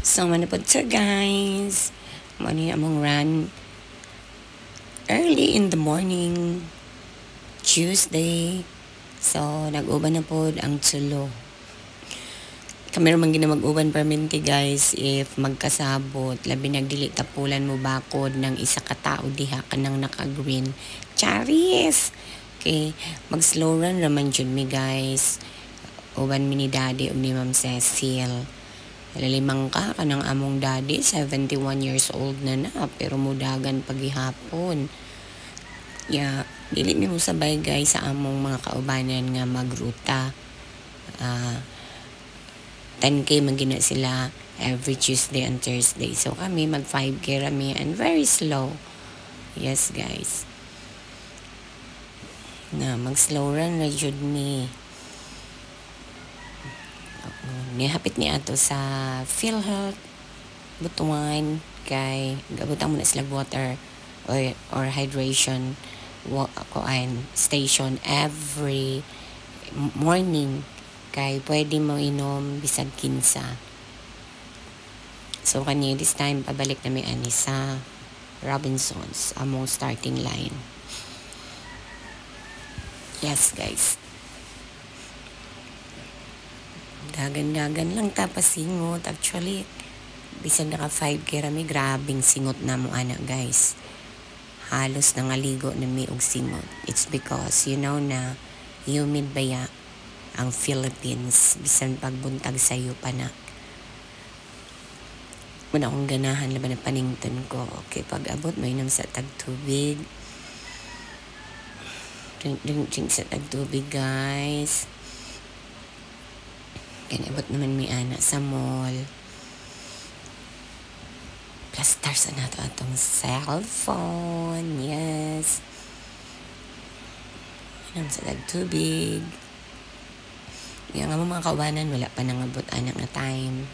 So, mao na pod to, guys. Mao ni among run early in the morning, Tuesday. So, nag-uban na pod ang tulo. Kami ra man gyud mag-uban perminti, guys, if magkasabot, labi nag dili tapulan mo bakod ng isa ka tao diha kanang naka-green. Charis! Okay, mag slow run raman jud mi, guys. Uban mi ni Daddy ug ni Ma'am Cecil. Limang ka kanang among daddy, 71 years old na na, pero mudagan pagihapon. Yeah, dili mi mosabay, guys, sa among mga kaubanan nga magruta. 10K man gyud na sila every Tuesday and Thursday. So kami mag 5K rami and very slow. Yes, guys. Na mag slow run ra jud mi. Nihapit ni ato sa PhilHealth Butuan kay gabutang mo na sila water or hydration kuan station every morning kay pwede mo inom bisag kinsa. So kani this time pabalik na mi ani sa Robinsons, among starting line. Yes, guys. Dagan-dagan lang ta pasingot. Actually, bisan naka 5K rami, grabing singot na mo ana, guys. Halos nangaligo na mi og singot. It's because you know na humid baya ang Philippines bisan pagbuntag sayo pa na. Muna akong ganahan laban na panington ko. Okay, pag abot mo inom sa tagtubig. Drink, drink, drink sa tagtubig, guys. Kaya abot naman mi ana sa mall. Plastar sa nato atong cellphone. Yes. Inom sa tagtubig. Yung nga mga kawanan, wala pa nangabot anak na time.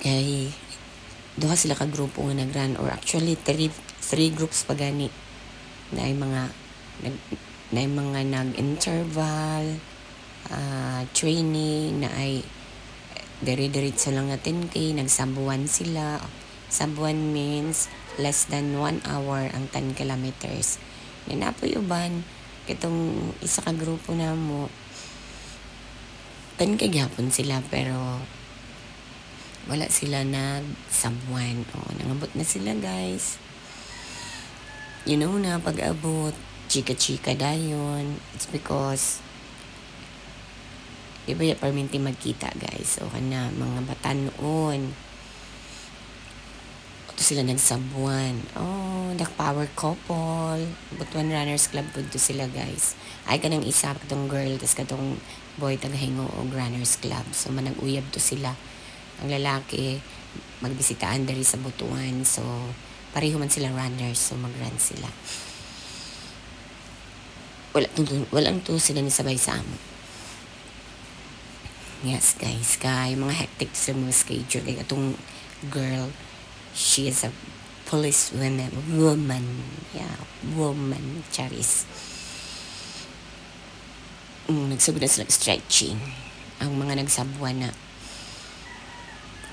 Kay, duha sila ka grupo nga nag-run or actually three groups pa gani na ay mga nag-interval training, na ay dire-diretso lang na 10K, nag-sub 1 sila. Sub 1 means less than 1 hour ang 10 kilometers. Na napoy uban kitong isa ka grupo na mo, 10K gyapon sila pero wala sila nag sub 1. Oh, nangabot na sila, guys. You know na pag-abot, chika-chika dayon. It's because di ba ya perminti magkita, guys? So kana mga batanon. Ito sila nag-sub 1. Oh, the power couple. Butuan Runners Club po to sila, guys. Ay kanang isa katong girl tas katong boy taga og Runners Club. So manag-uyab to sila. Ang lalaki magbisitaan diri sa Butuan. So pareho man sila runners, so mag-run sila. Wala to sila ni sabay sa amo. Yes, guys, kay mga hectic sa mga schedule kay atong girl, she is a police woman, woman. Yeah, woman, charis. Nagsugod na sila stretching. Ang mga nag-sub 1 na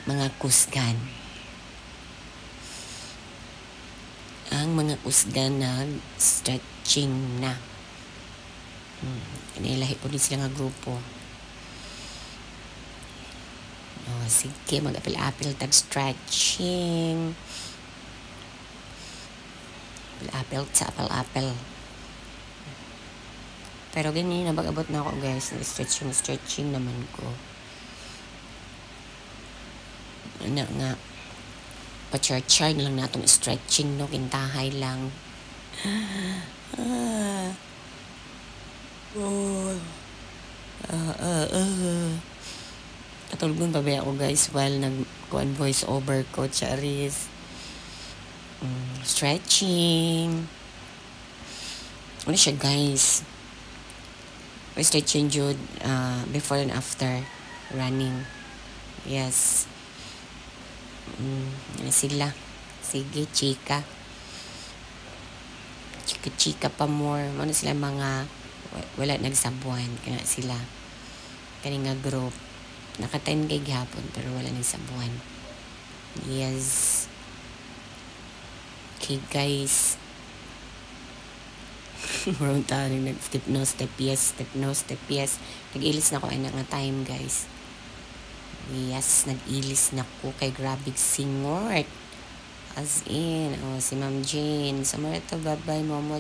mga kusgan. Ang mga kusgan nag-stretching na. Kanilahi po din sila nga grupo. Oh, sige, mag-apil-apil tag stretching. Apil-apil sa apil-apil. Pero ganyan, nabag-abot na ako, guys. Nag-stretching, stretching naman ko. Ano nga, pa-char-char na lang natong stretching, no? Kintahay lang. Ah. Oh. Ah, ah, ah. Katulgon pa ba ako, guys, while nag-kuan voice over ko, charis. Stretching. Ano siya, guys? Stretching jud before and after running. Yes. Ano sila. Sige, chika. Chika-chika pa more. Ano sila mga wala nag-sub 1. Kaya sila. Kani nga group. Naka 10K gihapon pero wala ni sa buwan. Yes. Okay, guys. Murag tayo nag step no, step yes, step no, step yes. Nag-ilis na ko ana nga time, guys. Yes, nag-ilis na ko kay grabe singot. As in, oh, si Ma'am Jane. So, ito, bye-bye, Momo.